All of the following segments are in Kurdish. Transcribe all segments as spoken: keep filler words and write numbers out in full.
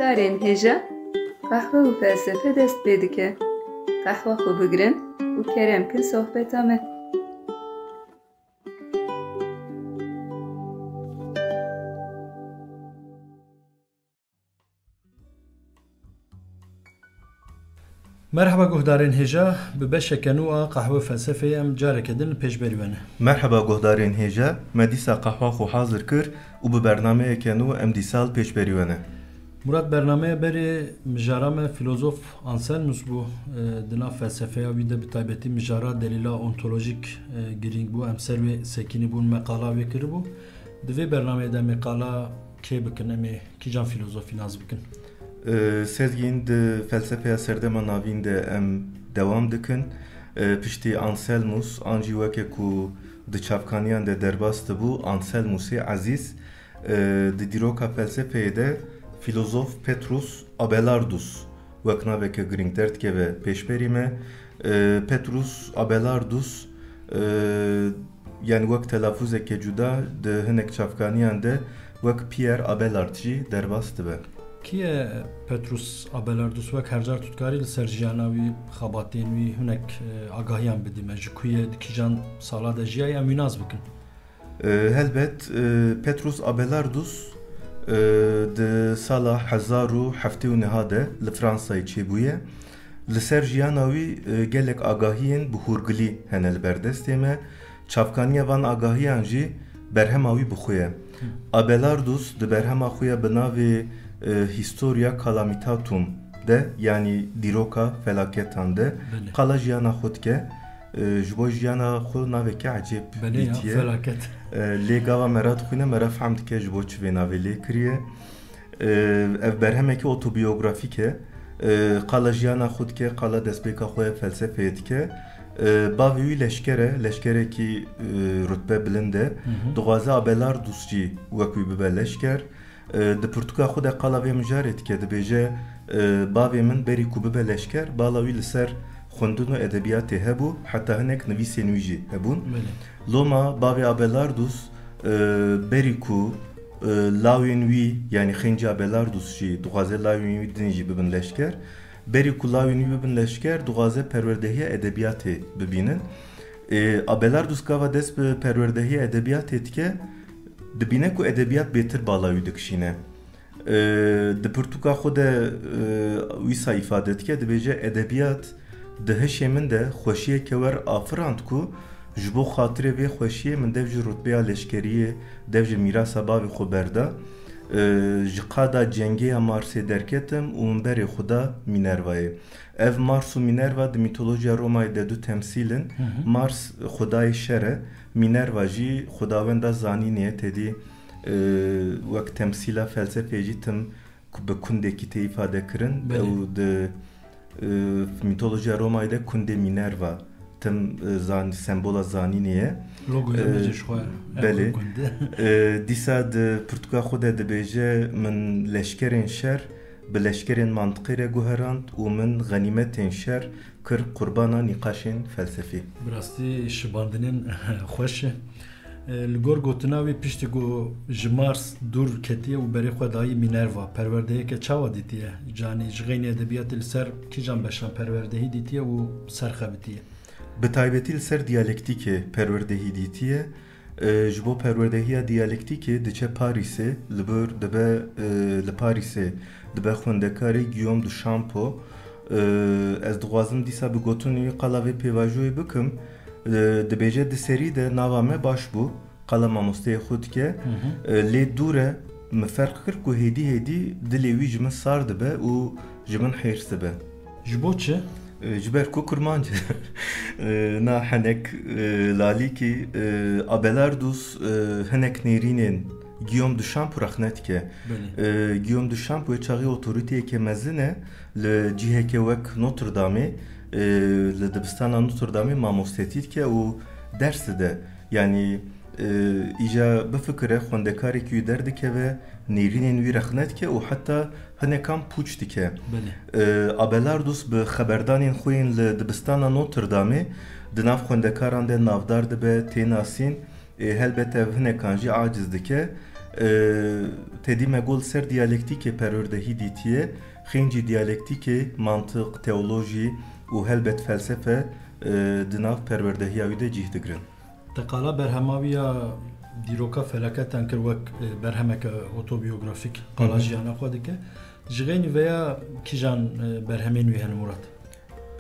Darên hêja, qehwe û felsefe dest pê dike. Qehwa xwe bigirin û kerem kin sohbeta me. Merhaba guhdarên hêja, bi beşeke nû a Qehwe Felsefeyê em careke din li pêşberî we ne. Merhaba guhdarên hêja, me dîsa qehwa xwe hazir kir û bi bernameyeke nû em dîsa li pêşberî we ne. Murat, bernameya berê mijara me filozof Anselmus bû. E, di nav felsefeya wî de bi taybetî mijara delîla ontolojîk, e, girîng bû. Em ser wê sekinî bûn, me qala wê kiribû. Di vê bernameyê de em ê qala kê bikin, em ê kîjan filozofî nas bikin? E, Sezgîn, di felsefeya serdema navîn de em dewam dikin. E, piştî Anselmus, an jî weke ku di çavkaniyan de derbas dibû, Anselmusê Ezîz, e, di dîroka felsefeyê de filozof Petrus Abelardus wek naveke girîng derdikeve pêşberî me. E, Petrus Abelardus, e, yani wek telafuzeke cuda di hinek çavkaniyan de wek Pierre Abelard jî derbas dibe. Kî ye Petrus Abelardus? Wek her car tu dikarî li ser jiyana wî, xebatên wî hinek, e, agahiyan bidî me. Ji ku ye, di kîjan sala de jiyaye, em wî nas bikin. E, helbet, e, Petrus Abelardus, e, di sala hezar û heftê û neh de li Fransayê çêbûye. Li ser jiyana wî, e, gelek agahiyên bi hûrgilî hene li ber destê me. Çavkaniya van agahiyan jî berhema wî bi xwe ye. Abelardus di berhema xwe ya bi navê, e, Historia Calamitatum de, yanî Dîroka Felaketan de, Belê. Qala jiyana xwe dike. E, ji bo jiyana xwe naveke ecêb Belê ya, dîtiye. Felaket. E, lê gava me re dixwîne, me re fehm dike ji bo çi vê navê lê kiriye. E, ev berhemeke otobiyografîk e. E, qala jiyana xwe dike, qala destpêka xwe ya felsefeyê dike. E, bavê wî leşker e, leşkerekî, e, rutbe bilind e. Hı hı. Dixwaze Abelardus jî wek wî bibe leşker. E, di pirtûka xwe de qala vê mijarê dike, dibêje, e, bavê min berî ku bibe leşker, bala wî li ser xwendin û edebiyatê hebû, heta hinek nivîsên wî jî hebûn. Belê. Loma bavê Abelardus, e, berî ku, e, lawên wî, yanî xêncî Abelardus jî dixwaze lawên wî din jî bibin leşker. Berî ku lawên wî bibin leşker, dixwaze perwerdehiya edebiyatê bibînin. E, Abelardus gava dest bi perwerdehiya edebiyatê dike, dibîne ku edebiyat bêtir bala wî dikişîne. E, di pirtûka xwe de, e, wîsa îfade dike, dibêje, edebiyat di hişê min de xweşiyeke wer afirand ku ji bo xatirê vê xweşiyê min dev ji rutbeya leşkeriyê, dev ji mîrasa bavê xwe berda. E, ji qada cengê ya Marsê derketim û min berê xwe da Minervayê. Ev Mars û Minerva di mîtolojiya Romayê de du temsîl in. Hı hı. Mars xwedayê şer e, Minerva jî xwedawenda zanînê ye. Tedî, e, wek temsîla felsefeyê jî tim ku bi kundekî tê îfade kirin. Belê. Ew di, e, mîtolojiya Romayê de kundê Minerva tim, e, zan-, sembola zanînê ye. Logoya E, me jî ji xwe ye. Belê. Ew kund e. E, dîsa di pirtûka xwe de dibêje, min leşkerên şer bi leşkerên mantiqî re guherand û min xenîmetên şer kir qurbana nîqaşên felsefî. Bi rastî şibandinên xweş e. E, li gor gotina wî, piştî ku ji Mars dûr ketiye û berê xwe dayî Minerva, perwerdeyeke çawa dîtiye? Canî ji xeynî edebiyatê li ser kîjan beşan perwerdehî dîtiye û serxebitiye? Bi taybetî li ser diyalektîkê perwerdehî dîtiye. E, ji bo perwerdehiya diyalektîkê diçe Parîsê, li bir dibe, e, li Parîsê dibe xwendekarê Guillaume du Champo. E, ez dixwazim dîsa bi gotinên wî qala vê pêvajoyê bikim. E, dibêje, di serî de nava me baş bû, qala mamosteyê xwe dike. Hı hı. E, lê dû re min ferq kir ku hêdî hêdî dilê wî ji min sar dibe û ji min hêrs dibe. Ji bo çi? E, ji ber ku kurmanc e. E, na henek, e, lalîkî, e, Abelardus, e, hinek nêrînên Guillaume du Champ rexne dike. Belê. E, Guillaume du Champ wê çaxî otoriteyeke mezin e li ciheke wek Notre Dameê, e, li dibistana Notre Dameê mamostetî dike û ders dide. Yanî, e, îja bifikire, xwendekarekî wî derdikeve, nêrînên wî rexne dike û heta hinekan pûç dike. Belê. E, Abelardus bi xeberdanên xwe yên li dibistana Notre Dameê di nav xwendekaran de navdar dibe, tê nasîn. E, helbet ev hinekan jî aciz dike. E, Tedî me got li ser diyalektîkê perwerdehî dîtiye, xêncî diyalektîkê mantiq, teolojî û helbet felsefe e, di nav perwerdehiya wî de cih digirin. Te qala berhema wî ya Dîroka Felaketan kir wek e, berhemeke otobiyografîk qala Hı hı. jiyana xwe dike. Ji xênî vêya kîjan e, berhemên wî hene Murat?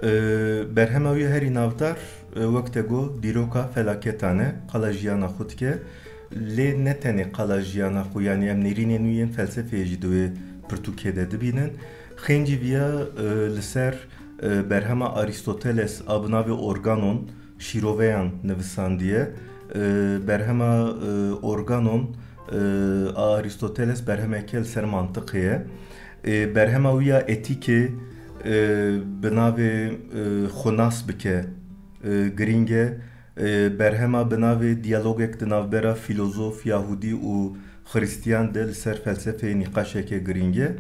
E, Berhema wî herî navdar e, wek te got dîroka felaketan e, qala jiyana xwe dike. Lê ne tenê qala jiyana xwe, yanî em nêrînên wî yên felsefeyê jî di wê pirtûkê de dibînin. Xêncî viya e, li ser e, berhema Aristoteles a bi navê Organon, şîroveyan nivisandiye. E, Berhema e, Organon e, a Aristoteles berhemeke li ser mantiqê ye. E, Berhema wî ya etîkê e, bi navê e, Xwe nas bike e, girîng e. E, Berhema bi navê Diyalogek di navbera filozof, yahûdî û xiristiyan de li ser felsefeyê nîqaşeke girîng e.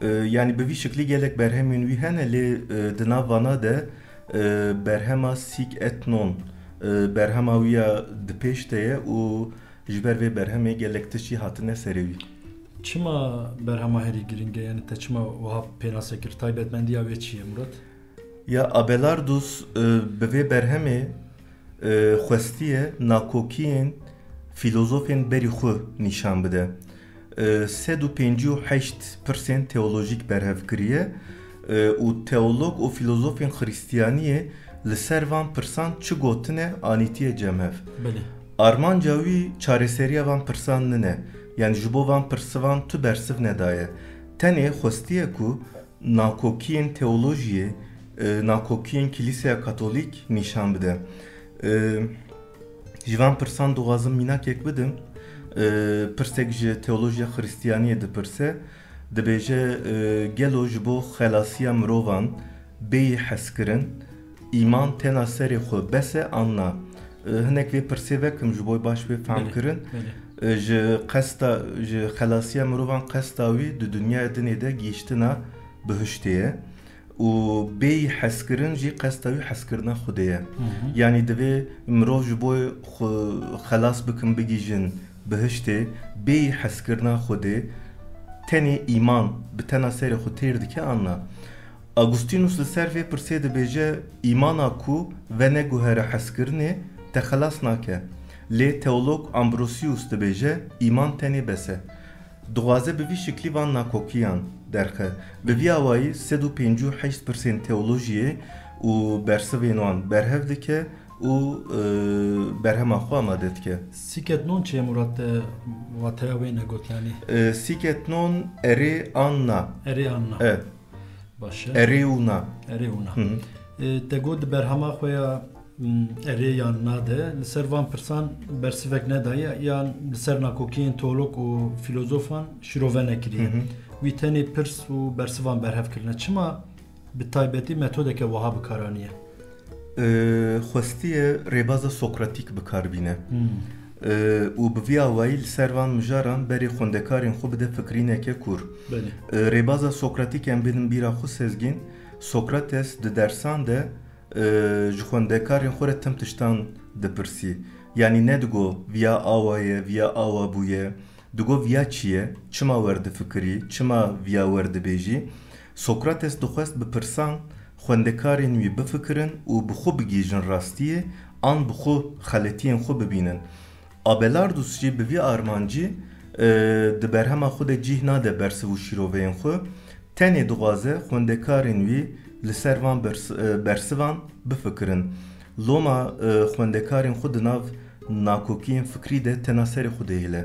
E, Yanî bi vî şiklî gelek berhemên wî hene, lê e, di nav vana de e, berhema Sîk Etnon, e, berhema wî ya di pêş de ye û ji ber vê berhemê gelek tişt jî hatine serê wî. Çima berhema herî girîng e? Yanî te çima wiha pênase kir? Taybetmendiya wê çi ye Murat? Ya Abelardus e, bi vê berhemê e, xwestiye nakokiyên filozofên berî xwe nîşan bide. E, sed û pêncî û heşt pirsên teolojîk berhev kiriye e, û teolog û filozofên xiristiyaniyê li ser van pirsan çi gotine anîtiye cem hev. Belê. Armanca wî çareseriya van pirsan nine. Yanî ji bo van pirsivan tu bersiv nedaye. Tenê xwestiye ku nakokiyên teolojiyê, e, nakokiyên Kîlîseya Katolîk nîşan bide. E, Ji van pirsan dixwazim mînakek bidim. E, Pirsek ji teolojiya Xiristiyaniyê dipirse, dibêje, e, gelo ji bo xelasiya mirovan bêyî hezkirin, îman tena serê xwe bes e an na? E, hinek vê pirsê vekim ji bo baş bê fehm Belê, kirin. belê. E, ji qesta, ji xelasiya mirovan qesta wî di dinyaya dinê de gihîştina bihiştê ye û bêyî hezkirin jî qesta wî hezkirina Xwedê ye. Hı hı. Yanî divê mirov ji bo xwe xelas bikin, bigihîjin bihiştê, bêyî hezkirina Xwedê tenê îman bi tena serê xwe têr dike an na? Agustînus li ser vê pirsê dibêje, îmana ku veneguhere hezkirinê te xelas nake. Lê teolog Ambrosius dibêje, îman tenê bes e. Dixwaze bi vî şiklî van nakokiyan derxe. Bi vî awayî sed û pêncî û heşt pirsên teolojiyê û bersivên wan berhev dike û, e, berhema xwe amade dike. Sîk Etnon çi ye Murat, te wateya wê negot yanî? E, Sîk Etnon erê an na. Erê an na. E. Baş e. Erê û na. Erê û na. Hı hı. E, te got di berhema xwe ya, m, erê yan na de li ser van pirsan bersivek nedaye, yan li ser nakokiyên teolog û filozofan şîrove nekiriye. Hı hı. Wî tenê pirs û bersivan berhev kirine. Çima bi taybetî metodeke wiha bi kar aniye? E, Xwestiye rêbaza Sokratîk bi kar bîne. Hmm. E, û bi vî awayî li ser van mijaran berê xwendekarên xwe bide fikirîneke kûr. Belê. E, rêbaza Sokratîk em bênin bîra xwe Sezgîn, Sokrates di dersan de e, ji xwendekarên xwe re tim tiştan dipirsî. Yanî nedigo, viya awa ye, viya awa bûye. Digo, viya çi ye? Çima werdifikirî? Çima viya werdibêjî? Sokrates dixwest bi pirsan xwendekarên wî bifikirin û bi xwe bigihîjin rastiyê an bi xwe xeletiyên xwe bibînin. Abelardus jî bi vî armancî, e, di berhema xwe de cih nade bersiv û şîroveyên xwe, tenê dixwaze xwendekarên wî li ser van bers-, e, bersivan bifikirin. Loma, e, xwendekarên xwe di nav nakokiyên fikrî de tena serê xwe dihêle.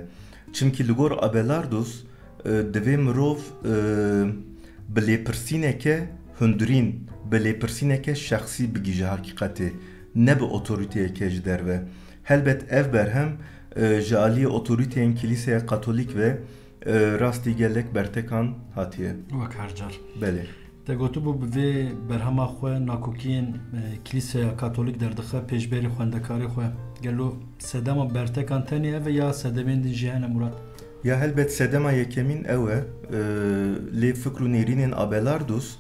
Çimkî li gor Abelardus, e, divê mirov, e, bi lêpirsîneke hundirîn, bi lêpirsîneke şexsî bigihîje heqîqetê, ne bi otorîteyeke ji derve. Helbet ev berhem, e, ji aliyê otorîteyên Kîlîseya Katolîk ve, e, rastî gelek bertekan hatiye. Wek her car. Belê. Te gotibû bi vê berhema xwe nakokiyên, e, Kîlîseya Katolîk derdixe pêşberî xwendekarê xwe. Gelo sedema bertekan tenê ev e ya sedemên din jî hene Murat? Ya helbet sedema yekemîn ew e, e, lê fikr û nêrînên Abelardus,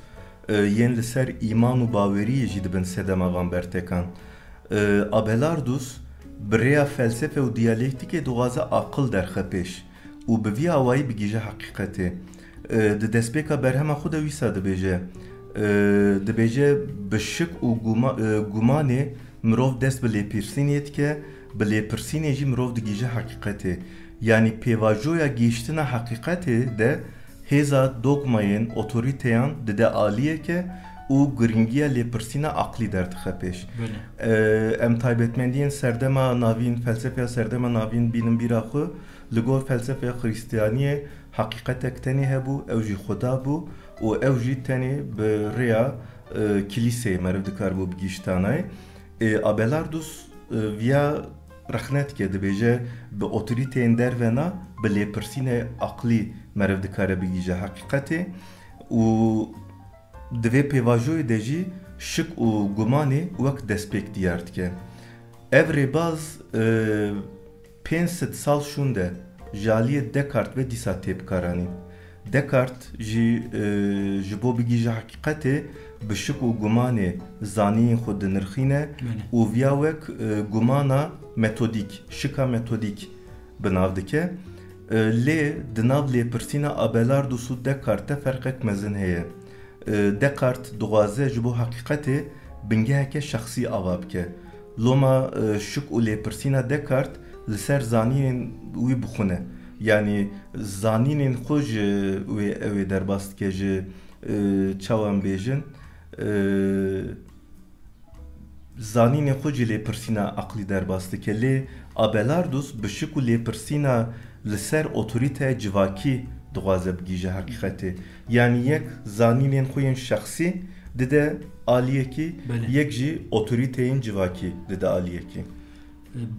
e, yên li ser îman û baweriyê jî dibin sedema van bertekan. E, Abelardus bi rêya felsefe û diyalektîkê dixwaze aqil derxe pêş. û bi vî awayî bigihîje heqîqetê. E, di destpêka berhema xwe de wisa dibêje. E, dibêje, bi şik û guma-, e, gumanê mirov dest bi lêpirsînê dike, bi lêpirsînê jî mirov digihîje heqîqetê. Yanî pêvajoya gihîştina heqîqetê de hêza dogmayên, otorîteyan dide aliyeke û giringiya lêpirsîna aqlî derdixe pêş. Belê. E, em taybetmendiyên serdema navîn, felsefeya serdema navîn bînin bîra xwe, li gor felsefeya Xristiyaniyê heqîqetek tenê hebû, ew jî Xuda bû û ew jî tenê bi rêya, e, kilîseyê meriv dikaribû bigihîştanayê. E, Abelardus, e, viya rexne dike, dibêje, bi otorîteyên derve na, bi lêpirsînê aqlî meriv dikare bigihîje heqîqetê û di vê pêvajoyê de jî şik û gumanê wek destpêk diyar dike. Ev rêbaz, e, pênc sed sal şûnde ji aliyê Descartes ve dîsa tê bikaranîn. Descartes jî, e, ji bo bigihîje heqîqetê bi şik û gumanê zanînên xwe dinirxîne Belê. û viya wek, e, gumana metodîk, şika metodîk bi nav dike. E, lê di nav lêpirsîna Abelardus û Descartes de ferqek mezin heye. E, Descartes dixwaze ji bo heqîqetê bingeheke şexsî ava bike. Loma, e, şik û lêpirsîna Descartes li ser zanînên wî bixwine. Yanî zanînên xwe ji wê ew ê derbas dike, ji, e, çawa em bêjin, e, zanînên xwe ji lêpirsîna aqlî derbas dike. Lê Abelardus bi şik û lêpirsîna li ser otorîteya civakî dixwaze bigihîje heqîqetê. Yanî yek zanînên xwe yên şexsî dide aliyekî, Belê. yek jî otorîteyên civakî dide aliyekî.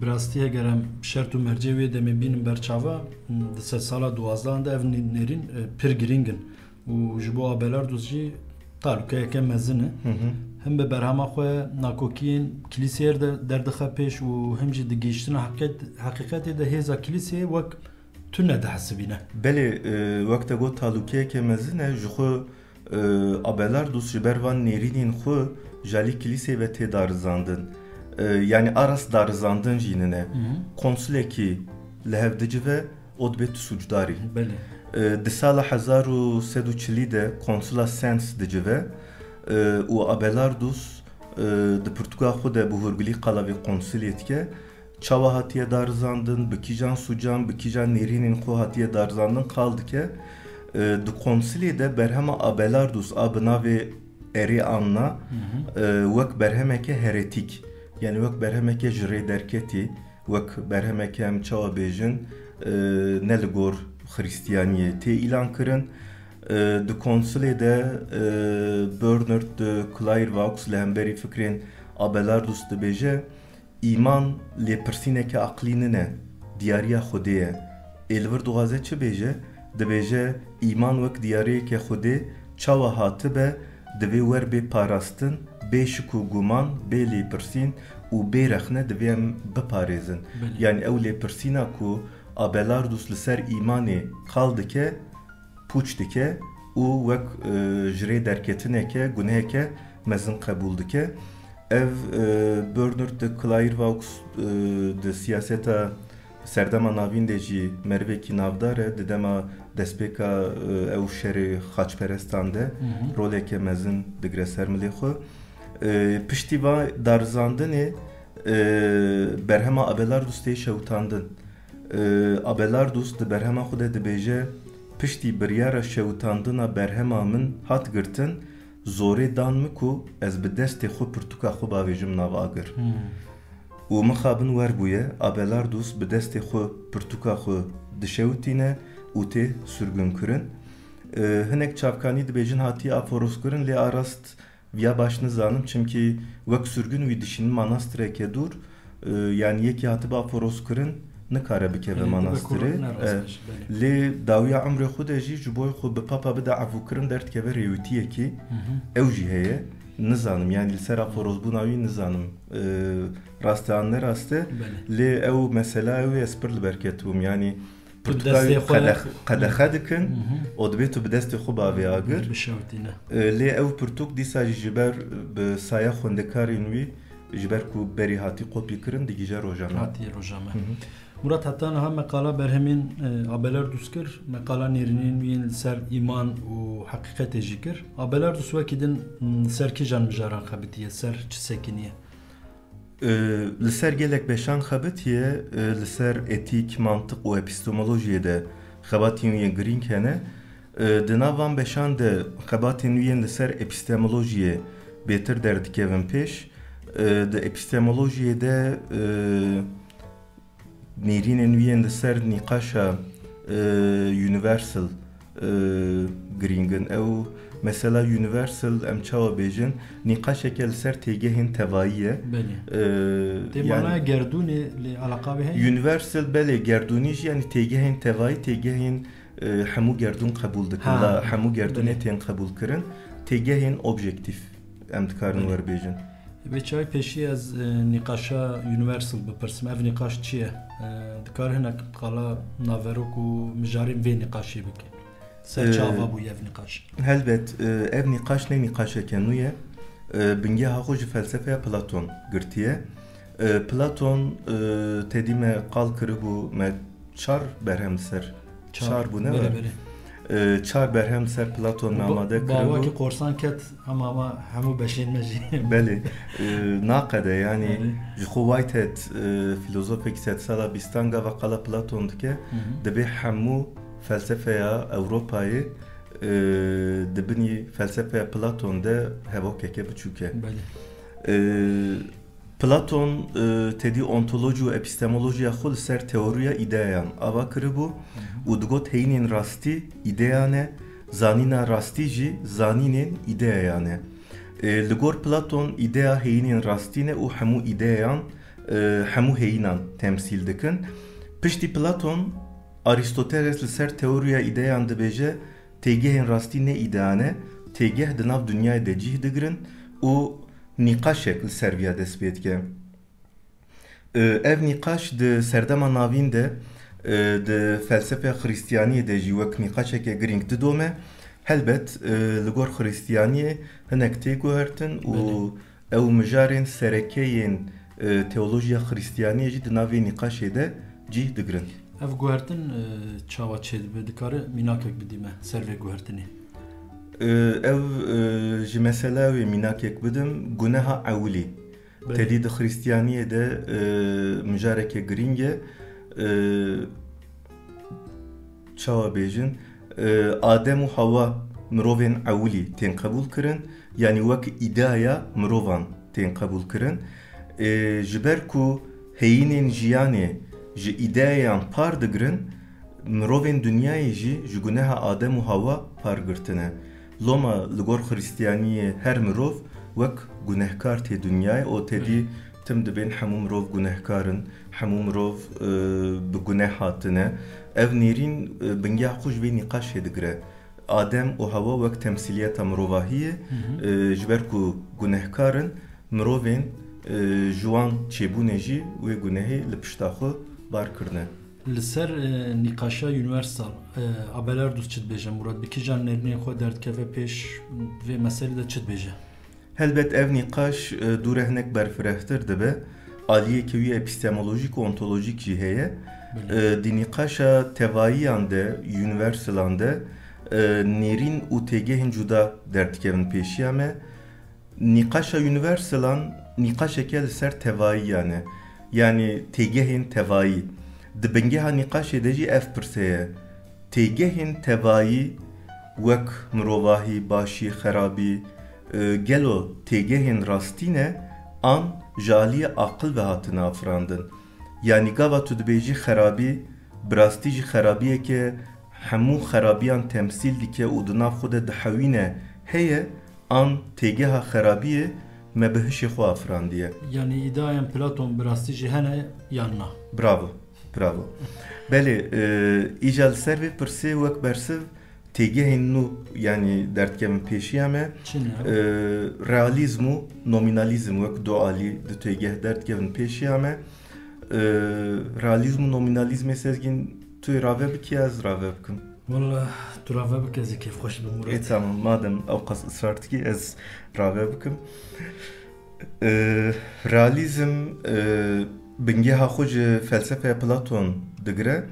Bi rastî heger em şert û mercê wê demê bînin ber çava, di sedsala duwazdehan de ev nê-, nêrîn, e, pir girîng in. Û ji bo Abelardus jî talûkeyeke mezin e. Hı hı. Him bi berhema xwe nakokiyên kilîseyê de derdixe pêş û him jî di gihîştina heqet-, heqîqetê de hêza kilîseyê wek tune dihesibîne. Belê, e, wek te got talûkeyeke mezin e, ji xwe, e, Abelardus ji ber van nêrînên xwe ji alî kilîseyê ve tê darizandin. E, yanî a rast darizandin jî nine. Hı hı. Konsilekî li hev dicive, û dibê tu sûcdar î. Belê. E, di sala hezar û sed û çilî de Konsila Sens dicive, e, û Abelardus, e, di pirtûka xwe de bi hûrgilî qala vê konsilê dike. Çawa hatiye darizandin, bi kîjan sûcan, bi kîjan nêrînên xwe hatiye darizandin qal dike. E, di konsilê de berhema Abelardus a bi navê Arianna, Hı hı. e, wek berhemeke heretîk, yanî wek berhemeke ji rê derketî, wek berhemeke em çawa bêjin, e, ne li gor Xristiyaniyê tê îlan kirin. E, di konsilê de, e, Bernard de Clairvaux li hemberî fikrên Abelardus dibêje, îman lêpirsîneke aqlî nine, diyariya Xwedê ye. Ê li vir dixwaze çi bêje? Dibêje, îman wek diyariyeke Xwedê çawa hatibe, divê wer bê parastin, bê şik û guman, bê lêpirsîn û bê rexne divê em biparêzin. Belê. Yanî ew lêpirsîna ku Abelardus li ser îmanê qal dike, pûç dike û wek, e, ji rê derketineke, guneheke mezin qebûl dike. Ev, e, Bernard de Clairvaux, e, di siyaseta serdema navîn de jî merivekî navdar e. Di dema destpêka, e, ew şerê xaçperestan de Hı hı. roleke mezin digire ser milê xwe. E, piştî va darizandinê, e, berhema Abelardus tê şewitandin. E, Abelardus di berhema xwe de dibêje, piştî biryara şewitandina berhema min hat girtin, zorê dan min ku ez bi destê xwe pirtûka xwe bavêjim nav agir. Hmm. Û mixabin wer bûye, Abelardus bi destê xwe pirtûka xwe dişewitîne û tê sirgûnkirin. E, hinek çavkanî dibêjin hatiye aforozkirin, lê a rast viya baş nizanim, çimkî wek sirgûn wî dişînin manastireke dûr, e, yanî yekî hatibe aforozkirin nikare bikeve Belê, manastirê. bibe korok ne E, rastmiş, belê. Lê dawiya emrê xwe de jî ji bo xwe bi papa bide evûkirin derdikeve rêwîtiyekî Hı hı. ew jî heye. Nizanim, yanî li ser aforozbûna wî nizanim. E, rast e an ne rast e. Belê. Lê ew mesela ew ê ez pir li ber ketibûm. Yanî Tu bi pirtûka destê wî xwe qedex-, qedexe dikin Hı hı. û dibê tu bi destê xwe bavê agir. Bişewitîne. E, lê ew pirtûk dîsa jî ji ber bi saya xwendekarên wî Ji ber ku berî hatî kopyê kirin, digihîje rojane. Hatî rojane. Murat, heta niha me qala berhemên Abelerdûs kir, me qala nêrînên wî yên li ser îman û heqîqetê jî kir. Abelerdûs wekî din li ser kîjan mijaran xebitiye, ser çi sekiniye? Li ser gelek beşan xebitiye, li ser etîk, mantiq û epistemolojiyê de xebatên wî yên girîng hene. Di nav van beşan de xebatên wî yên li ser epistemolojiyê bêtir derdikevin pêş. Di epistemolojiyê de nêrînên wî yên li ser nîqaşa universal girîng in. Ew mesela universal, em çawa bêjin, nîqaşeke li ser têgehên tevayî ye. Belê. Tê manaya gerdûnê lê eleqa wê heye? Universal, belê, gerdûnî jî, yanî têgehên tevayî, têgehên hemû gerdûn qebûl dikin. Ha, la hemû gerdûnê, belê, tên qebûlkirin. Têgehên objektîf em dikarin, belê, werbêjin. Vê çaxê pêşî ez, e, nîqaşa universal bipirsim. Ev nîqaş çi ye? E, dikar hinek qala naverok û mijarên vê nîqaşê bike? Ser çi, e, ava bûye ev nîqaş? Helbet, e, ev nîqaş ne nîqaşeke nû ye. E, bingeha xwe ji felsefeya Platon girtiye. E, Platon, e, tedî me qal kiribû, me çar berhem li ser, çar, çar bû, ne? Belê, belê. E, çar berhem li ser Platon me amade kiribû. Bawakî qorsan ket, ama, ama hemû beşên me jî. Belê. E, naqede, yanî, belê, ji xwe Whitehead, e, filozofekî sedsala bîstan gava qala Platon dike, hı hı, dibê hemû felsefeya Ewropayê, e, di binî felsefeya Platon de hevokeke biçûk e. Belê. E, Platon, e, tedî ontolojî û epistemolojiya xwe li ser teoriya îdeayan ava kiribû, hı hı, û digot heyînên rastî îdeayan e, zanîna rastî jî zanînên îdeayan e. E, li gor Platon îdea heyînên rastî ne û hemû îdeayan, e, hemû heyînan temsîl dikin. Piştî Platon, Aristoteles li ser teoriya îdeayan dibêje, têgehên rastî ne îdeayan e, têgeh di nav dinyayê de cih digirin û nîqaşek li ser viya dest pê dike. E, ev nîqaş di Serdema Navîn de, e, di felsefeya Xiristiyaniyê de jî wek nîqaşeke girîng didome. Helbet, e, li gor Xiristiyaniyê hinek tê guhertin û, belê, ew mijarên sereke yên, e, teolojiya Xiristiyaniyê jî di nav vê nîqaşê de cih digirin. Ev guhertin, e, çawa çêdibe? Dikare mînakek bidî me ser vê guhertinê? E, ew, e, ji mesela wê mînakek bidim, guneha ewilî. Belê. Tedî di Xiristiyaniyê de, e, mijareke girîng e. E, çawa bêjin? E, Adem û Hawa mirovên ewilî tên qebûl kirin, yanî wek îdeaya mirovan tên qebûl kirin. E, ji ber ku heyînên jiyanê ji îdeayan par digirin, mirovên dinyayê jî ji guneha Adem û Hawa par girtine. Loma li gor Xiristiyaniyê her mirov wek gunehkar tê dinyayê û tedî, hmm, tim dibên hemû mirov gunehkar in, hemû mirov, e, bi guneh hatine. Ev nêrîn, e, bingeha xwe ji vê nîqaşê digire. Adem û Hawa wek temsîliyeta mirovahiyê, hı hı, e, ji ber ku gunehkar in, mirovên, e, ji wan çêbûnê jî wê gunehê li pişta xwe bar kirine. Li ser, e, nîqaşa universal, e, Abelerdûs çi dibêje, Murat? Bi kîjan nêrînên xwe derdikeve pêş, vê meselê de çi dibêje? Helbet ev nîqaş, e, dû re hinek berfirehtir dibe. Aliyeke wî epistemolojîk û ontolojîk jî heye. Belê. E, di nîqaşa tevayiyan de, universalan de, e, nêrîn û têgehên cuda derdikevin pêşiya me. Nîqaşa universalan nîqaşeke li ser tevayiyan e, yanî têgehên tevayî. Di bingeha nîqaşê de jî ev pirs heye. Têgehên tevayî wek mirovahî, başî, xerabî, e, gelo têgehên rastî ne an ji aliyê aqil ve hatine afirandin? Yanî gava tu dibêjî xerabî, bi rastî jî xerabiyeke hemû xerabiyan temsîl dike û di nav xwe de dihewîne heye, an têgeha xerabiyê me bi hişê xwe afirandiye? Yanî îdeayên Platon bi rastî jî hene yan na? Bravo, bravo. Belê, e, îca li ser vê pirsê wek bersiv têgehên nû, yanî derdikevin pêşiya me. Çi ne? E, realîzm û nomînalîzm wek du alî, du têgeh derdikevin pêşiya me. E, realîzm û nomînalîzmê, Sezgîn, tu yê rave bikî, ez rave bikim? Walla, tu rave bike, ez ê kêfxweş bim, Murat. Ê, tamam, madem ew qas israr dikî, ez rave bikim. E, realîzm, e, bingeha xwe ji felsefeya Platon digire.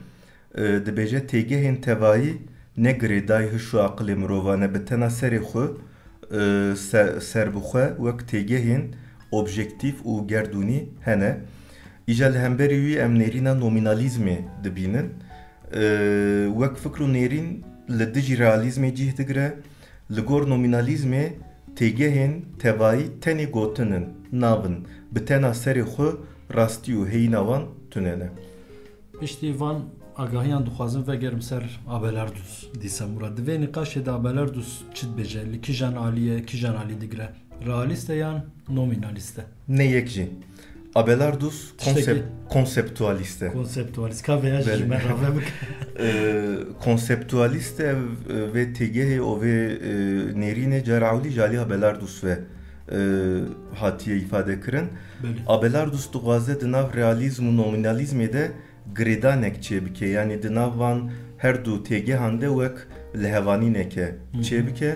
E, dibêje têgehên tevayî ne girêdayî hiş û aqilê mirovan e, bi tena serê xwe, e, se-, serbixwe wek têgehên objektîf û gerdûnî hene. Îja li hemberî wî em nêrîna nominalîzmê dibînin. E, wek fikr û nêrîn li dijî realîzmê cih digire. Li gor nominalîzmê têgehên tevayî tenê gotin in, nav in. Bi tena serê xwe rastî û heyîna wan tune ne. Piştî van agahiyan dixwazim vegerim ser Abelardus dîsa Murat. Di vê nîqaşê de Abelardus çi dibêje? Li kîjan alî ye, kîjan alî digire? Realîst e yan nominalîst e? Ne yek jî. Abelardus Tiştekî konsep-, konseptualîst e. Konseptualîst. Ka vêya jî Belê. ji me rave bike. Ee, konseptualîst e, vê têgehê û vê, e, nêrînê cara ewlî ji alî Abelardus ve, e, hatiye îfade kirin. Belê. Abelardus dixwaze di nav realîzm û nominalîzmê de girêdanek çêbike, yanî di nav van her du têgehan de wek lihevanîneke Hı hı. çêbike.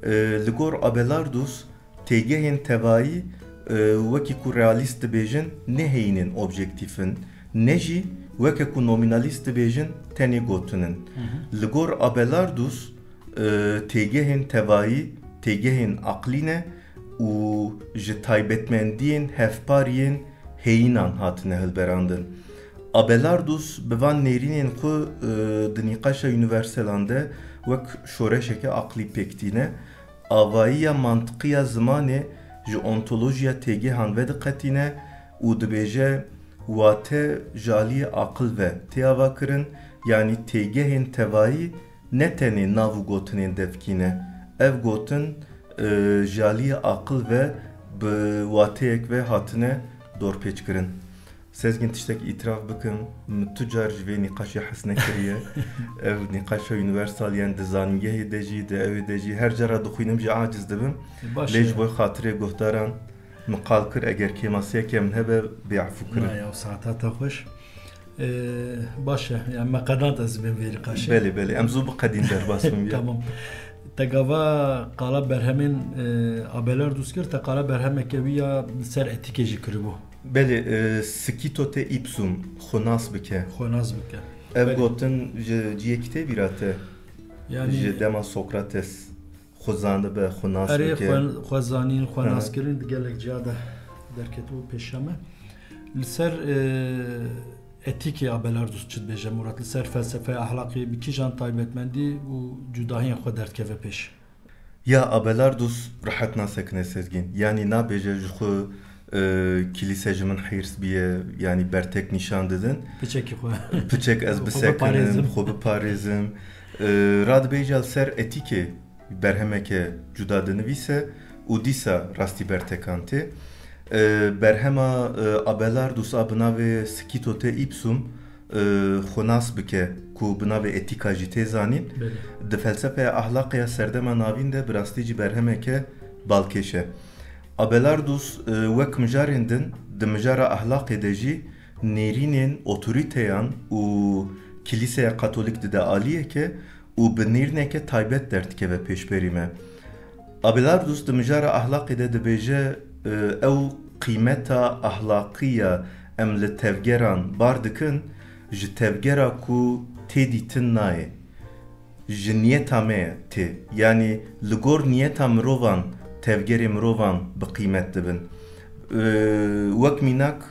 E, li gor Abelardus têgehên tevayî, e, wekî ku realîst dibêjin, ne heyînên objektîf in, ne jî weke ku nominalîst dibêjin, tenê gotin in. Hı hı. Li gor Abelardus, e, têgehên tevayî têgehên aqlî ne û ji taybetmendiyên hevpar yên heyînan hatine hilberandin. Abelardus bi van nêrînên xwe, e, di nîqaşa unîverselan de wek şoreşeke aqlî pêk tîne. Avayiya mantiqiya zimanê ji ontolojiya têgehan vediqetîne û dibêje, wate ji aliyê aqil ve tê avakirin, yanî têgehên tevayî ne tenê nav û gotinên devkî ne. Ev gotin, e, ji aliyê aqil ve bi wateyek ve hatine dorpêçkirin. Sezgîn, tiştek îtiraf bikim, min tu car ji vê nîqaşê hez nekiriye. Ev nîqaşa unîversal, yani di zanîngehê de jî, di ewê de jî, her cara dixwînim jî aciz dibim. Baş Lê e. ji bo xatirê guhdaran min qal kir, eger kêmasiyeke min hebe, bê efû kirin. Na ya, saeta te xweş. Ee, baş e, yani me qedand ez bên vê nîqaşê. Belê, belê, em zû biqedîn derbas bim ya. Tamam. Te gava qala berhemên, e, Abelardus kir, te qala berhemeke wî ya li ser etîkê jî kiribû. Belê, e, Scito te ipsum, xwe nas bike. Xwe nas bike. Ev Belê. gotin ji cihê kitêbî ra te, Yani ji dema Sokrates, xwe zanibe, xwe nas Erê, bike. xwe, xwe zanîn, xwe Hı hı. nas kirin di gelek ciya de derketibû pêşiya me. Li ser, e, etîkê Abelardus çi dibêje Murat? Li ser felsefeya ahlaqê bi kîjan taybetmendî û cudahiyên xwe derdikeve pêş? Ya Abelardus rehet nasekine Sezgîn. Yanî nabêje ji xwe, e, kilîse ji min hîrs biye, yanî bertek nîşan didin. Piçekî xwe. Piçek ez Xwe bisekinim, biparêzim. xwe biparêzim. E, radibêje li ser etîkê berhemeke cuda dinivîse û dîsa rastî bertekan tê. E, berhema, e, Abelardus a bi navê Scito te ipsum, e, xwe nas bike, ku bi navê etîka jî tê zanîn, Belê. di felsefeya ahlaqê ya serdema navîn de bi rastî jî berhemeke balkêş e. Abelardus, e, wek mijarên din, di mijara ahlaqê de jî nêrînên otorîteyan û Kilîseya Katolîk dide aliyeke û bi nêrîneke taybet derdikeve pêşberî me. Abelardus di mijara ahlaqê de dibêje, e, ew qîmeta ahlaqî ya em li tevgeran bar dikin, ji tevgera ku tê dîtin nayê. Ji niyeta me tê. Yanî li gor niyeta mirovan tevgerê mirovan bi qîmet dibin. E, wek mînak,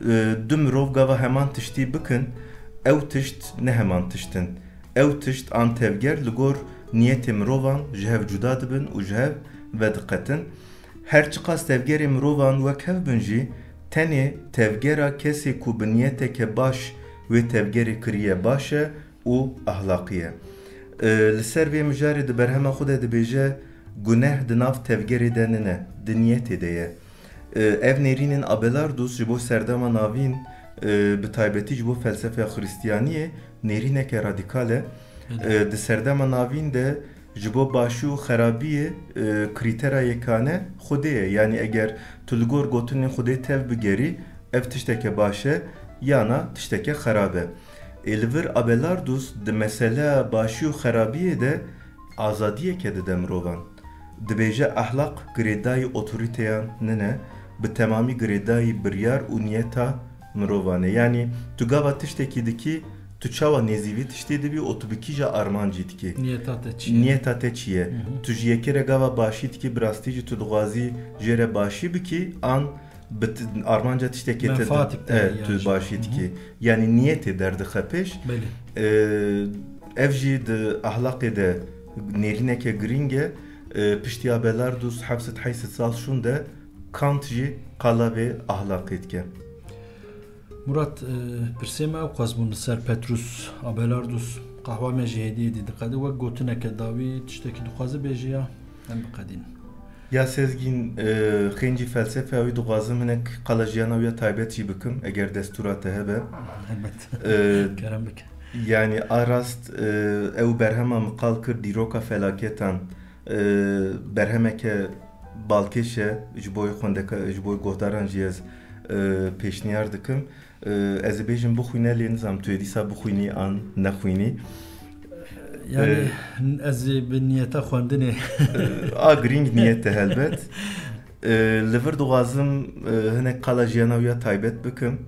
e, du mirov gava heman tiştî bikin, ew tişt ne heman tişt in. Ew tişt an tevger li gor niyetê mirovan ji hev cuda dibin û ji hev vediqetin. Her çiqas tevgerê mirovan wek hev bin jî, tenê tevgera kesê ku bi niyeteke baş wê tevgerê kiriye baş e û ahlaqî ye. E, li ser vê mijarê di berhema xwe de dibêje, guneh di nav tevgerê de nine, di niyetê de ye. E, ev nêrînên Abelardus ji bo serdema navîn, e, bi taybetî ji bo felsefeya Xristiyaniyê nêrîneke radîkal e. Belê. E, di serdema navîn de ji bo başî û xerabiyê, e, krîtera yekane Xwedê ye. Yanî eger tu li gor gotinên Xwedê tev bigerî, ev tişteke baş e, yana tişteke xerab e. Ê li vir Abelardus di meseleya başî û xerabiyê de azadiyeke dide mirovan. Dibêje, ehlaq girêdayî otorîteyan nine, bi temamî girêdayî biryar û niyeta mirovan e. Yanî tu gava tiştekî dikî, tu çawa nêzî vî tiştî dibî û tu bi kîja armancî dikî? Niyeta te çi ye? Niyeta te çi ye? Hı hı. Tu ji yekê re gava başî dikî, bi rastî jî tu dixwazî jê re başî bikî, an bi t-, armanca tiştekê te Menfaatik te e, ya tu jî. başî Hı hı. dikî? Yanî niyetê derdixe pêş. Belê. E, ev jî di ahlaqê de nêrîneke girîng e. E, piştî Abelardus heft sed heyşt sed sal şûnde Kant jî qala vê ahlaqê dike. Murat, e, pirsê me ew qas bûn li ser Petrus Abelardus, qehwa me jî hêdî hêdî diqede. Wek gotineke dawî tiştekî dixwaze bêje ya, em biqedînin. Ya Sezgîn, e, xêncî felsefeya wî dixwazim hinek qala jiyana wî ya taybet jî bikim, eger destûra te hebe. Helbet. E, Kerem bike. Yanî a rast, e, ew berhema min qal kir, Dîroka Felaketan, e, berhemeke balkêş e, ji bo xwendeka-, ji bo guhdaran jî ez, e, pêşniyar dikim. E, ez ê bêjim bixwîne, lê nizam tu yê dîsa bixwînî an nexwînî. Yani E, ez ê bi niyeta xwendinê. A girîng niyet e helbet. E, li vir dixwazim, e, hinek qala jiyana wî ya taybet bikim.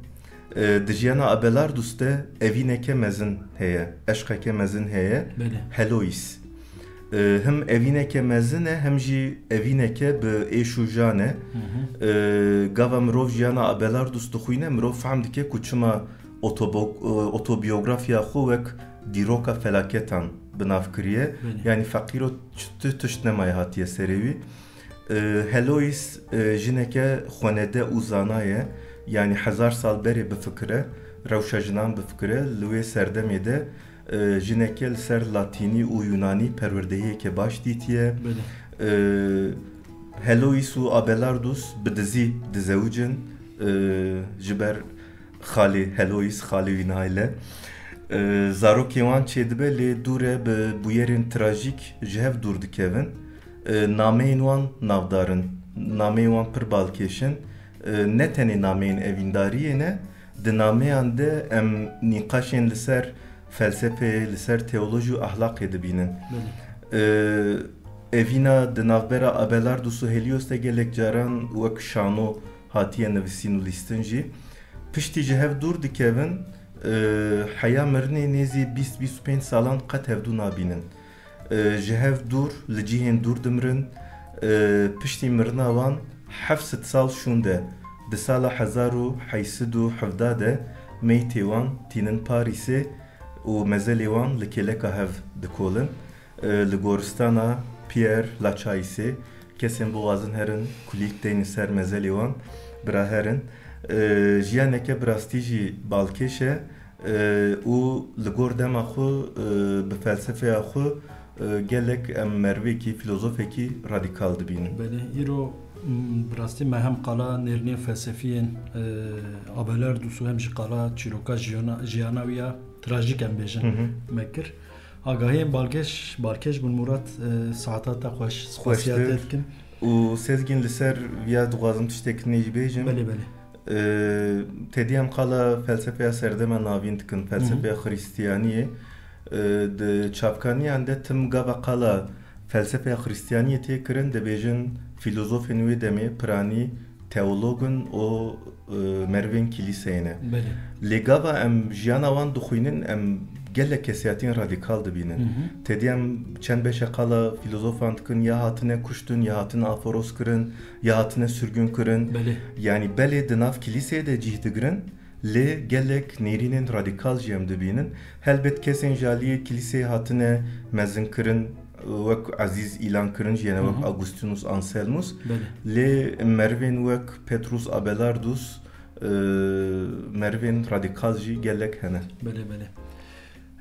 E, di jiyana Abelardus de evîneke mezin heye, eşqeke mezin heye. Belê. Helois. E, him evîneke mezin e, him jî evîneke bi êş û jan e. Hı hı. E, gava mirov jiyana Abelardus dixwîne, mirov fehm dike ku çima otobo-, e, otobiyografiya xwe wek dîroka felaketan bi nav kiriye. Belê. Yanî feqîro ç-, tu tişt nemaye hatiye serê wî. E, Helois, e, jineke xwenede û zana ye, yanî hezar sal berê bifikire, rewşa jinan bifikire, li wê serdemê de, e, jineke li ser latînî û yunanî perwerdehiyeke baş dîtiye. Belê. E, Helois û Abelardus bi dizî dizewicin, e, ji ber xalê Helois, xalê wî Naîle. E, zarokê wan çêdibe, lê dû re bi bûyerên trajîk ji hev dûr dikevin. E, nameyên wan navdar in, nameyên wan pir balkêş in. E, ne tenê nameyên evîndariyê ne, di nameyan de em nîqaşên li ser felsefeyê, li ser teolojî û ahlaqê dibînin. Belê. E, evîna di navbera Abelardus û Helios de gelek caran wek şano hatiye nivîsîn û lîstin jî. Piştî ji hev dûr dikevin, e, heya mirinê nêzî bîst bîst û pênc salan qet hevdû nabînin. E, ji hev dûr, li cihên dûr dimirin. E, piştî mirina wan heft sed sal şûnde, di sala hezar û heyt sed û hevdeh de meytê wan tînin Parîsê û mezelê wan li kêleka hev dikolin. E, li goristana Pierre Lachaise, kesên bixwazin herin kulîlk deynin ser mezelê wan, bira herin. E, jiyaneke bi rastî jî balkêş e, e, û li gor dema xwe, e, bi felsefeya xwe, e, gelek em merivekî, filozofekî radîkal dibînin. Belê, îro, m, bi rastî me hem qala nêrînên felsefî yên, e, Abelardus û hem jî qala çîroka jiyana, jiyana wî ya trajîk em bêjin Hı hı. me kir. Agahiyên balkêş, balkêş bûn Murat, e, saeta te xweş, spasiya te Xweştir. dikim. Û Sezgîn, li ser viya dixwazim tiştek nê jî bêjim. Belê, belê. E, tedî em qala felsefeya serdema navîn dikin, felsefeya Hı hı. Xristiyaniyê. E, di çavkaniyan de tim gava qala felsefeya Xristiyaniyê tê kirin, dibêjin filozofên wê demê piranî teolog in û, e, merivên kilîseyê ne. Belê. Lê gava em jiyana wan dixwînin, em gelek kesiyatiyên radîkal dibînin. Hı hı. Tedî em çend beşe qala filozofan dikin, ya hatine kuştin, ya hatine aforos kirin, ya hatine sirgûn kirin. Belê. Yanî belê di nav kilîseyê de cih digirin, lê gelek nêrînên radîkal jî em dibînin. Helbet kesên ji aliyê kilîseyê hatine mezinkirin, wek Ezîz îlan kirin jî, yanî wek Hı hı. Augustinus Anselmus. Belê. Lê merivên wek Petrus Abelardus, e, merivên radîkal jî gelek hene. Belê, belê.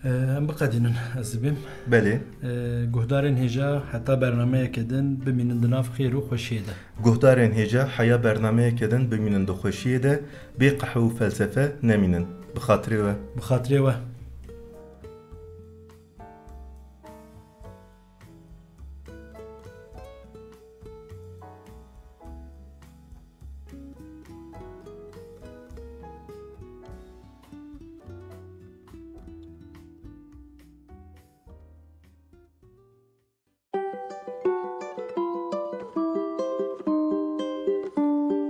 E, em biqedînin, ez dibêm. Belê. E, guhdarên hêja heta bernameyeke din bimînin di nav xêr û xweşiyê de. Guhdarên hêja heya bernameyeke din bimînin di xweşiyê de, bê qehwe û felsefe nemînin. Bi xatirê we. Bi xatirê we.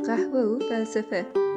Qehwe û felsefe.